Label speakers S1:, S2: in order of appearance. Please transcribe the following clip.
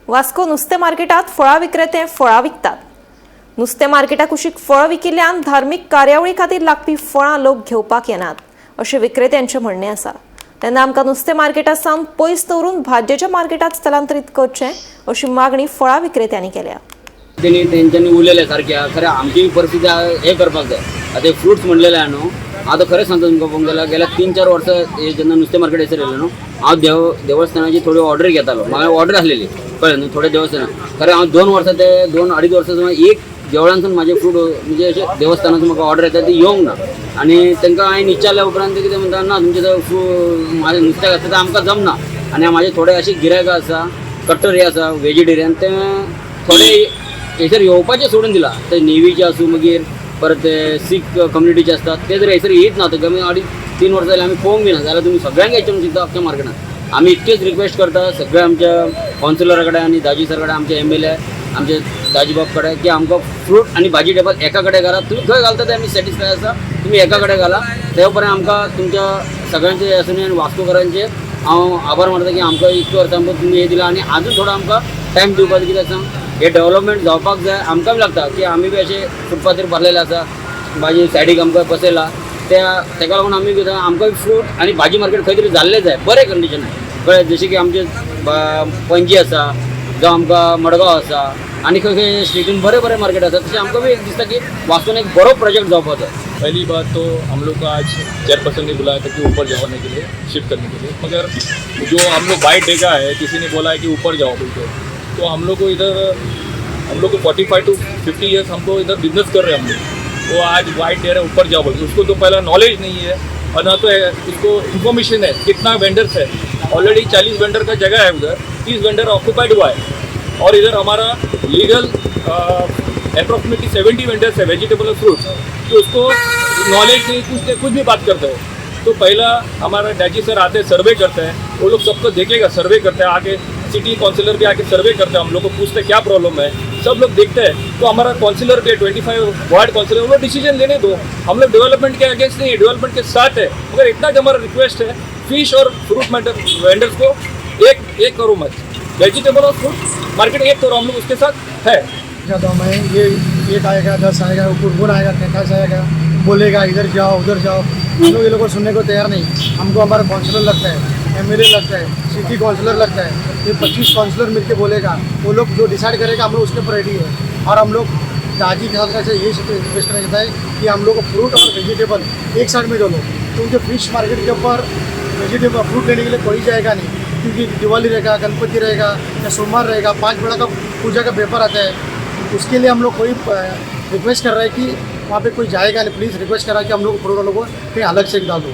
S1: वास्को नुस्तें मार्केटात फळां विक्रेते फळां विकतात. नुस्तें मार्केटा कुशीक फळां विकिल्ल्यान धार्मीक कार्यावळी खातीर लागपी फळां लोक घेवपाक येनात अशें विक्रेत्यांचें म्हणणें आसा. तेन्ना आमकां नुस्तें मार्केटा सावन पयस दवरून भाजयेच्या मार्केटात स्थलांतरीत करचें अशी मागणी फळां विक्रेत्यांनी केल्या.
S2: तेणी तेंच्यांनी उलयले सारके. खरें आमची परिस्थिती हे करपाक जाय. आतां फ्रुट्स म्हणलेले आहा न्हू, आतां खरें सांगता तुमकां, पळोवंक गेल्यार गेल्या 3-4 वर्सां हे जेन्ना नुस्तें मार्केट हेसर येयलें न्हू, हांव देवस्थानाची थोडी ऑर्डर घेतालो. म्हाका ऑर्डर आसलेली, कळ्ळें न्हू, थोडे देवस्थानां. खरें हांव 2 वर्सां ते 2-2.5 वर्सां सुमार एक देवळांसून म्हाजे फ्रूट, म्हणजे अशें देवस्थानासून म्हाका ऑर्डर येता ती येवंक ना. आनी तांकां हांवें विचारल्या उपरांत ते कितें म्हणटा, ना, तुमचें ते म्हाजें नुस्त्याक आसता तें आमकां जमना. आनी म्हाजे थोडे अशे गिरायक आसा, कट्टर हे आसा, वेजिटेरियन, ते थोडे हेसर येवपाचें सोडून दिला. ते नेवीचे आसूं, मागीर परत ते सीख कम्युनिटीचे आसतात, ते जर हेसर येयत ना. तर आमी 2.5-3 वर्सां जालीं आमी पळोवंक बी ना. जाल्यार तुमी सगळ्यांक विचारूंक शकता अख्ख्या मार्केटान. आमी इतकेच रिक्वेस्ट करता सगळ्या आमच्या कावन्सिलरा कडेन आनी दाजी सर कडेन, आमचे एमएलए, आमचे दाजीबाब कडेन की आमकां फ्रूट आनी भाजी टेबल एका कडेन घाला. तुमी खंय घालता ते आमी सॅटिस्फाय आसा, तुमी एका कडेन घाला. ते उपरांत आमकां तुमच्या सगळ्यांचे आसून आनी वास्कोकरांचे हांव आभार मानता की आमकां इतके वर्सां आमकां तुमी हें दिलां आनी आजून थोडो आमकां टायम दिवपाक. कित्याक सांग, हे डेव्हलपमेंट जावपाक जाय. आमकां बी लागता की आमी बी अशे फुटपाथीर बसलेले आसा, भाजी सायडीक आमकां बसयला त्या तेका लागून आमी कितें, आमकां फ्रूट आनी भाजी मार्केट खंय तरी जाल्लें जाय बरें कंडिशनान, कळ्ळें? जशें की आमचे पणजी आसा, जावं आमकां मडगांव आसा आनी खंय खंय स्टेटीन बरे बरे मार्केट आसा, तशें आमकां बी एक दिसता की वास्कोन एक बरो प्रोजेक्ट जावपाचो.
S3: पहली बात तो हम लोग का आज चेयरपर्सन ने बुलाया था कि ऊपर जाने के लिए, शिफ्ट करने के लिए, मगर जो हम लोग बाइट देखा है, किसी ने बोला है कि ऊपर जाओ बोल के, तो हम लोग को इधर, हम लोग को 45 टू 50 ईयर्स हमको इधर बिजनेस कर रहे हैं हम लोग. वो आज बाइट दे रहे हैं ऊपर जाओ बोल के, उसको तो पहला नॉलेज नहीं है और ना तो उसको इन्फॉर्मेशन है कितना वेंडर्स है. ऑलरेडी 40 वेंडर का जगह है उधर, 30 वेंडर ऑक्यूपाइड हुआ है और इधर हमारा लीगल अप्रोक्सीमेटली 70 वेंडर्स है वेजिटेबल और फ्रूट्स. तो उसको नॉलेज नहीं, कुछ कुछ भी बात करते हो. तो पहला हमारा डैजी सर आते हैं, सर्वे करते हैं, वो लोग सबको देखेगा, सर्वे करते हैं आके. सिटी काउंसिलर भी आके सर्वे करते हैं, हम लोग को पूछते हैं क्या प्रॉब्लम है, सब लोग देखते हैं. तो हमारा काउंसिलर भी है, 25 वार्ड काउंसिलर, वो लोग डिसीजन लेने दो. हम लोग डेवलपमेंट के अगेंस्ट नहीं है, डेवलपमेंट के साथ है, मगर इतना हमारा रिक्वेस्ट है, फिश और फ्रूट वेंडर्स को एक एक करो मत. वेजिटेबल और फ्रूट मार्केट एक करो, हम लोग उसके साथ है.
S4: जाता हूँ मैं. ये एक आएगा, 10 आएगा, कौन आएगा, 33 आएगा, बोलेगा इधर जाओ, उधर जाओ. हम लोग ये लोग को सुनने को तैयार नहीं. हमको हमारा काउंसलर लगता है, एमएलए लगता है, सिटी काउंसलर लगता है. ये 25 काउंसलर मिलके बोलेगा, वो लोग जो डिसाइड करेगा, हम लोग उसके ऊपर रेडी है. और हम लोग दाजी के साथ से ये रिक्वेस्ट करना चाहता है कि हम लोग को फ्रूट और वेजिटेबल एक साइड में डालो, क्योंकि फिश मार्केट के ऊपर वेजिटेबल फ्रूट लेने के लिए कोई जाएगा नहीं, क्योंकि दिवाली रहेगा, गणपति रहेगा या सोमवार रहेगा, पांच बड़ा का पूजा का पेपर आता है. उसके लिए हम लोग कोई रिक्वेस्ट कर रहे हैं कि वहाँ पे कोई जाएगा नहीं. प्लीज़ रिक्वेस्ट कर रहा है कि हम लोग फ्रूट वालों को कहीं अलग से डाल दो.